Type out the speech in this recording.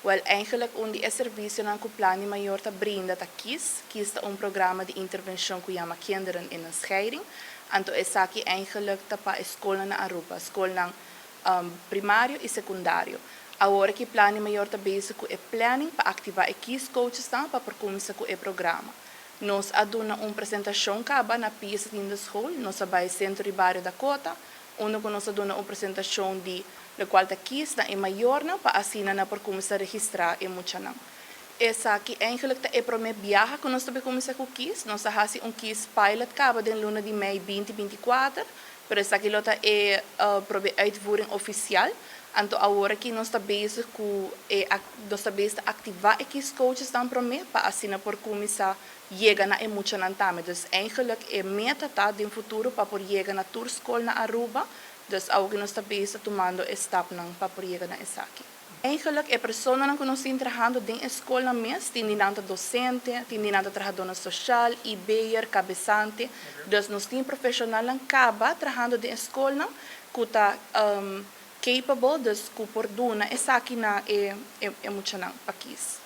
Wel, eigenlijk un di e servicionan cu Plan di Mayor ta brinda ta KIS. KIS ta un programa di intervencion cu yama Kinderen in een Scheiding. Anto esaki eigenlijk ta pa scolnan na Aruba, scolnan primario y secundario. Awor cu Plan di Mayor ta bezig cu e planning pa activa e KIS coaches pa por cuminsa cu e programa. Nos a duna un presentacion caba na PS de school, nos a bay Centro di Bario Dakota, unda cu nos a duna un presentacion di locual ta KIS na e mayornan pa asina nan por cuminsa registra e muchanan. Esaki eigenlijk ta e prome biaha cu nos tambe cuminsa cu KIS. Nos a haci un KIS pilot caba den luna di mei 2024, pero esaki lo ta e prome uitvoering oficial. Anto awor aki nos ta bezig cu nos ta bezig activa e KIS coaches dan prome pa asina por cuminsa yega na e muchanan tambe. Dus eigenlijk e meta ta den futuro pa por yega na tur scol na Aruba. Dus awor nos ta bezig tumando e stapnan pa por yega na esaki. Eigenlijk e personanan cu nos ta trahando den scol mes, tin di nan ta docente, tin di nan ta trahador social, IB'er, cabesante. Dus nos tin profesionalnan caba trahando den scol cu ta capable, dus cu por duna esaki na e muchanan pa KIS.